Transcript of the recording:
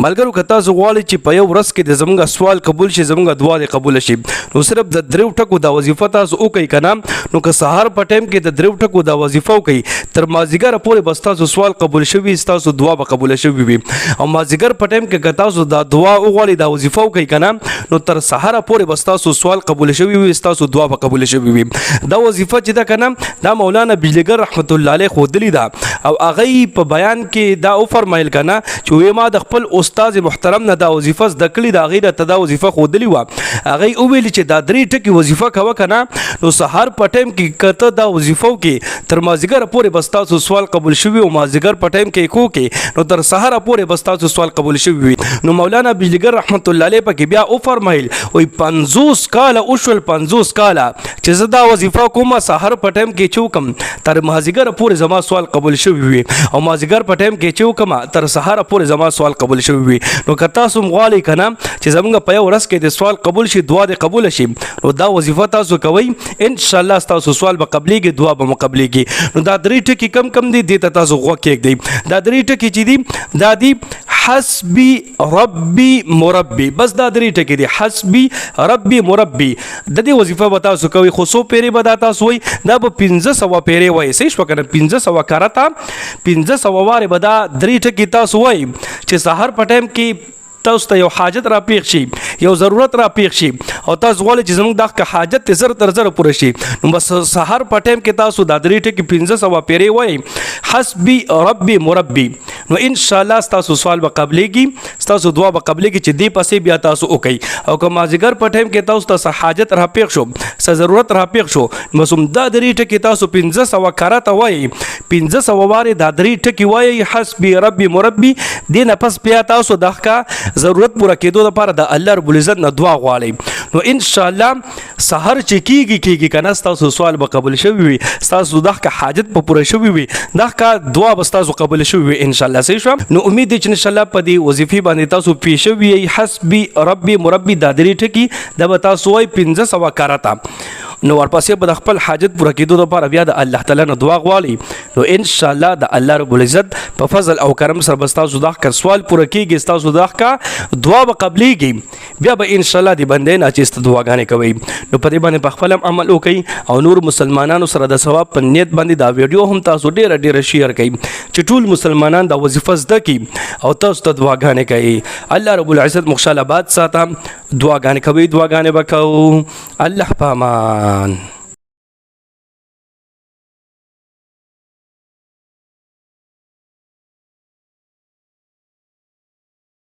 ملګرو که تاسو غواړئ چې په یو ورځ کې د زمونږ سوال قبول شي، زمونږ دعا دې قبول شي، نو صرف د دریو ټکو دا وظیفه تاسو وکړئ که نه، نو که سهار په ټایم کې د دریو ټکو دا وظیفه وکړئ، تر مازیګر پورې به ستاسو سوال قبول شوي، ستاسو دعا به قبول شوي وي. او مازیګر په ټایم کې که تاسو دا دعا وغواړئ، دا وظیفه وکړئ که نه، نو تر سهاره پورې به ستاسو سوال قبول شوي وي، ستاسو دعا به قبول شوي وي. دا وظیفه چې ده که نه، دا مولانا بجلیګر رحمت الله علیه ښودلې ده، او هغه په بیان کې دا وفرمایل که نه چې وی ما د خپل استاد محترم نه دا وظیفه زده کړې ده، هغې راته دا وظیفه ښودلې وه. هغې وویل چې دا درې ټکي وظیفه کوه که نه، نو سهار په ټایم کې که ته دا وظیفه وکړې، تر مازدیګره پورې به ستاسو سوال قبول شوي، او مازدیګر په ټایم کې کو کې، نو تر سهاره پورې به ستاسو سوال قبول شوي وي. نو مولانا بجلیګر رحمت الله علیه پکې بیا وفرمایل، وایي 50 کاله وشول، 50 کاله چې زه دا وظیفه کوم، سهار په ټایم کې چې وکم، تر مازدیګره پورې زما سوال قبول شوی وي، او مازدیګر په ټایم کې چې وکم، تر سهاره پورې زما سوال قبول شوی وي. نو که تاسو هم غواړئ که نه چې زمونږ په یو ورځ کې د سوال قبول شي، دعا دې قبول شي، نو دا وظیفه تاسو کوئ، ان شاء الله تاسو سوال به قبليږي، دعا به مو قبليږي. نو دا درې ټکي کم کم دي، دې ته تاسو غوږ کېږدئ. دا درې ټکي چې دي، دا دي حسبي ربي مربي. بس دا درې ټکي دي، حسبي ربي مربي. د دې وظیفه به تاسو کوئ، خو څو پیرې به دا تاسو وایئ؟ دا به 500 پیرې وایئ. صحیح شوه که نه؟ 500 کرته، 500 وارې به دا درې ټکي تاسو وایئ، چې سهار په ټایم کې تاسو ته یو حاجت را پیښ شي، یو ضرورت را پیښ شي، او تاسو غواړئ چې زموږ دغه حاجت ته زر تر زره پوره شي، نو بس سهار په ټایم کې تاسو دا درې ټکي 500 پیرې وایئ، حسبي ربي مربي، نو ان شاء الله ستاسو سوال به قبلېږي، ستاسو دعا به قبلېږي چې دې پسې بیا تاسو وکئ. او که مازیګر په ټایم کې تاسو ته څه حاجت را پیښ شو، څه ضرورت را پیښ شو، بس هم دا درې ټکي تاسو 500 کرته وایئ، 500 وارې دا درې ټکي وایئ، حسبي ربي مربي. دې نه پس بیا تاسو دغه ضرورت پوره کېدو لپاره د الله رب العزت نه دعا غواړئ، نو ان شاء الله سحر چې کیږي کیږي کنه، ستاسو سوال به قبول شوی وي، ستاسو دغه حاجت په پوره شوی وي، دغه دعا به ستاسو قبول شوی وي ان شاء الله. صحیح شو؟ نو امید دی چې ان شاء الله په دې وظیفې باندې تاسو پوه شوي یئ. حسبي ربي مربي، دا درې ټکي دا به تاسو وایئ 500 کرته، نو ورپسې به د خپل حاجت پوره کېدو لپاره بیا د الله تعالی نه دعا غواړئ، نو ان شاء الله د الله رب العزت په فضل او کرم سره به ستاسو دغه سوال پوره کېږي، ستاسو دغه دعا به قبلېږي، بیا به ان شاء الله د بندې ناچیز ته دعاګانې کوي. نو په دې باندې په خپل هم عمل وکړئ، او نور مسلمانانو سره د ثواب په نیت باندې دا ویډیو هم تاسو ډیره ډیره شیر کړئ چې ټول مسلمانان دا وظیفه زده کړي او تاسو ته دعاګانې کوي. الله رب العزت مخشاله آباد ساته. دعاګانې کوي، دعاګانې وکاو. الله پامان.